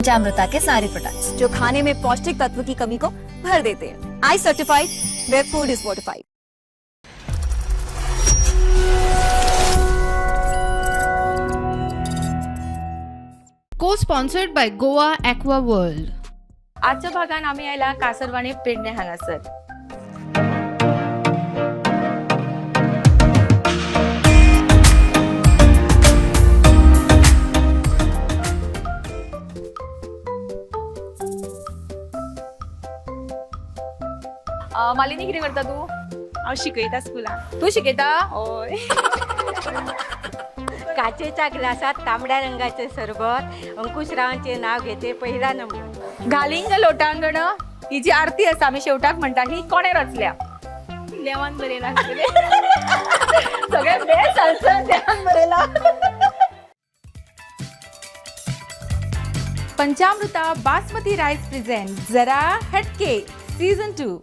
पंचामृता K सारे products, जो खाने में पौष्टिक तत्व की कमी को भर देते हैं। I certified, where food is fortified. Co-sponsored by Goa Aqua World. आजच्या भागान आमी आयला कासरवाणी पेडणे हांगासर. मालिनी, कितें करता तूं? हांव शिकयता स्कुलान. तूं शिकयता? हय. काचेच्या ग्लासात तांबड्या रंगाचे सरबत, अंकुशरावांचे नाव घेते पहिला नंबर. घालिंग लोटांगण ही जी आरती आसा, आमी शेवटाक म्हणटा, ही कोणें रचल्या? देवान बरयला आसतलें. सगळ्यात बेस्ट आन्सर, देवान बरयला. पंचामृता बासमती राईस प्रेझेंट जरा हटके सीझन 2.